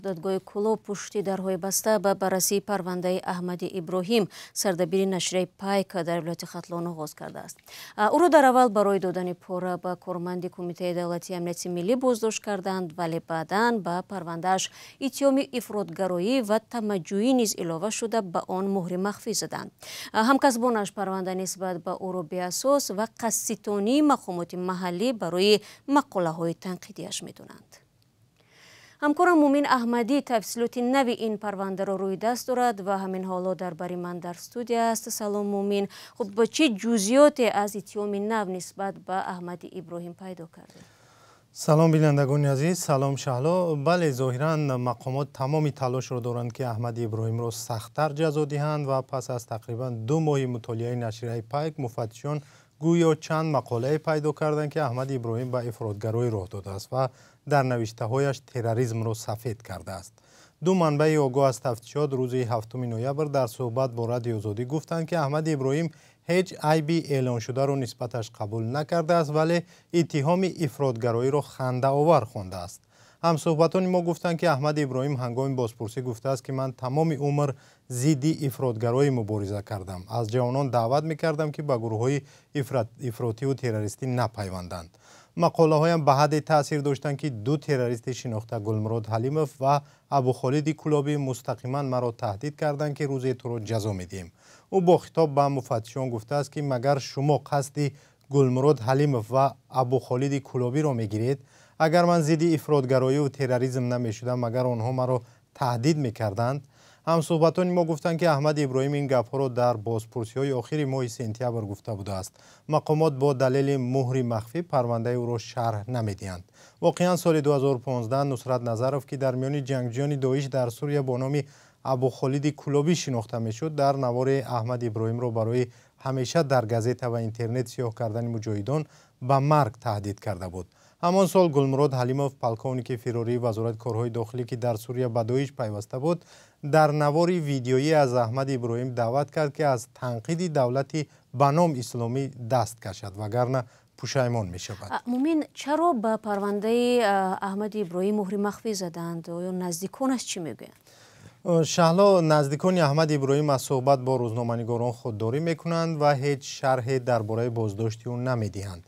Додгоҳи Кӯлоб пушти дарҳои баста ба баррасии парвандаи Аҳмади Иброҳим, сардабири нашрияи «Пайк» дар вилояти Хатлон оғоз кардааст. Ӯро дар аввал барои додани пора ба корманди Кумитаи давлатии амнияти миллӣ боздошт карданд, вале баъдан ба парвандааш иттиҳоми ифротгароӣ ва тамаъҷӯӣ низ илова шуда, ба он муҳри махфӣ заданд. Ҳамкасбонаш парванда нисбат ба ӯро беасос ва қасдситонии мақомоти маҳаллӣ барои мақолаҳои танқидиаш медонанд. Ҳамкорам Мумин Аҳмадӣ тафсилоти нави ин парвандаро рӯи даст дорад ва ҳамин ҳоло дар бари ман дар студия аст. Салом, Мумин. Хуб, бо чӣ ҷузъиёте аз иттиҳоми нав нисбат ба Аҳмади Иброҳим пайдо кардем? Салом, бинандагони азиз, салом, Шаҳло. Бале, зоҳиран мақомот тамоми талошро доранд, ки Аҳмади Иброҳимро сахттар ҷазо диҳанд ва пас аз тақрибан 2 моҳи мутолиаи нашрияи «Пайк» муфаттишон гӯё чанд мақолае пайдо карданд, ки Аҳмади Иброҳим ба ифротгароӣ роҳ додааст ва дар навиштаҳояш терроризмро сафед кардааст. Ду манбаи огоҳ аз тафтишот рӯзи 7 ноябр дар суҳбат бо Радиои Озодӣ гуфтанд, ки Аҳмади Иброҳим ҳеҷ айби эълоншударо нисбаташ қабул накардааст, вале иттиҳоми ифротгароиро хандаовар хондааст. Ҳамсӯҳбатони мо гуфтанд, ки Аҳмади Иброҳим ҳангоми бозпурсӣ гуфтааст, ки ман тамоми умр зидди ифротгароӣ мубориза кардам, аз ҷавонон даъват мекардам, ки ба гурӯҳҳои ифротиву террористӣ напайванданд. Мақолаҳоям ба ҳадде таъсир доштанд, ки ду террористи шинохта, Гулмурод Ҳалимов ва Абухолиди Кулобӣ, мустақиман маро таҳдид карданд, ки рӯзе туро ҷазо медиҳем. Ӯ бо хитоб ба муфаттишон гуфтааст, ки магар шумо қасди Гулмурод Ҳалимов ва Абухолиди Кулобиро мегиред? Агар ман зидди ифротгароиву терроризм намешудам, магар онҳо маро таҳдид мекарданд? Ҳамсӯҳбатони мо гуфтанд, ки Аҳмади Иброҳим ин гапҳоро дар бозпурсиҳои охири моҳи сентябр гуфта будааст. Мақомот бо далели муҳри махфӣ парвандаи ӯро шарҳ намедиҳанд. Воқеан, соли 2015 Нусрат Назаров, ки дар миёни ҷангҷӯёни Доиш дар Сурия бо номи Абухолиди Кулобӣ шинохта мешуд, дар навори Аҳмади Иброҳимро барои ҳамеша дар газета ва интернет сиёҳ кардани муҷоҳидон ба марг таҳдид карда буд. Ҳамон сол Гулмурод Ҳалимов, полковники фирории Вазорати корҳои дохилӣ, ки дар Сурия ба Доиш пайваста буд, дар навори видеоӣ аз Аҳмади Иброҳим даъват кард, ки аз танқиди давлати ба ном исломӣ даст кашад, вагарна пушаймон мешавад. Мумин, чаро ба парвандаи Аҳмади Иброҳим муҳри махфӣ заданд? Оё наздиконаш чӣ мегӯянд? Шаҳло, наздикони Аҳмади Иброҳим аз суҳбат бо рӯзноманигорон худдорӣ мекунанд ва ҳеҷ шарҳе дар бораи боздошти ӯ намедиҳанд.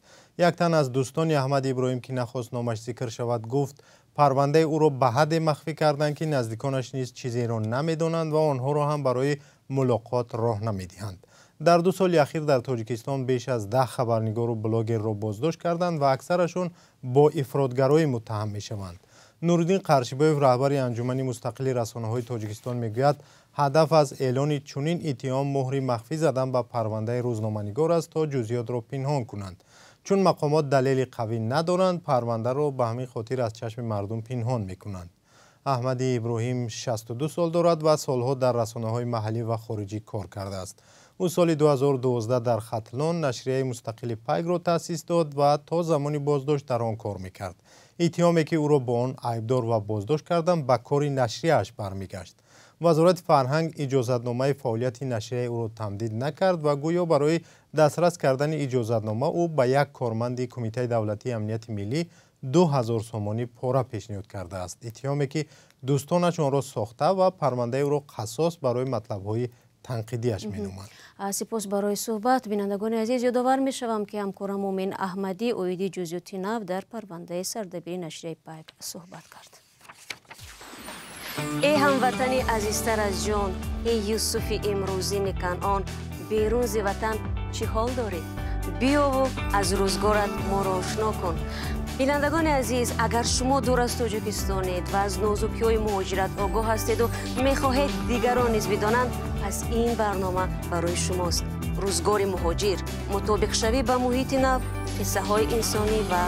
Як тан аз дӯстони Аҳмади Иброҳим, ки нахост номаш зикр шавад, гуфт, парвандаи ӯро ба ҳадде махфӣ карданд, ки наздиконаш низ чизеро намедонанд ва онҳоро ҳам барои мулоқот роҳ намедиҳанд. Дар 2 соли ахир дар Тоҷикистон беш аз 10 хабарнигору блогерро боздошт карданд ва аксарашон бо ифротгароӣ муттаҳам мешаванд. Нуриддин Қаршибоев, раҳбари Анҷумани мустақили расонаҳои Тоҷикистон, мегӯяд, ҳадаф аз эълони чунин иттиҳом муҳри махфӣ задан ба парвандаи рӯзноманигор аст, то ҷузъиётро пинҳон кунанд. Чун мақомот далели қавӣ надоранд, парвандаро ба ҳамин хотир аз чашми мардум пинҳон мекунанд. Аҳмади Иброҳим 62 сол дорад ва солҳо дар расонаҳои маҳаллӣ ва хориҷӣ кор кардааст. Ӯ соли 2012 дар Хатлон нашрияи мустақили «Пайкро» таъсис дод ва то замони боздошт дар он кор мекард. Иттиҳоме, ки ӯро бо он айбдор ва боздошт карданд, ба кори нашрияаш бармегашт. Вазорати фарҳанг иҷозатномаи фаъолияти нашрияи ӯро тамдид накард ва гӯё барои дастрас кардани иҷозатнома ӯ ба як корманди Кумитаи давлатии амнияти миллӣ 2000 сомонӣ пора пешниҳод кардааст, иттиҳоме, ки дӯстонаш онро сохта ва парвандаи ӯро қассос барои матлабҳои танқидиаш меноманд. Сипос барои суҳбат. Бинандагони азиз, ёдовар мешавам, ки ҳамкорам Мумин Аҳмадӣ оиди ҷузъиёти нав дар парвандаи сардабири нашрияи «Пайк» суҳбат кард. Эй ҳамватани азизтар аз ҷон, эй Юсуфи имрӯзини Канъон, берун зи ватан чӣ ҳол дорӣ? Биёву аз рӯзгорат моро ошно кун. Бинандагони азиз, агар шумо дур аз Тоҷикистонед ва аз нозукиҳои муҳоҷират огоҳ ҳастеду мехоҳед дигарон низ бидонанд, пас ин барнома барои шумост. Рӯзгори муҳоҷир, мутобиқшавӣ ба муҳити нав, қиссаҳои инсонӣ ва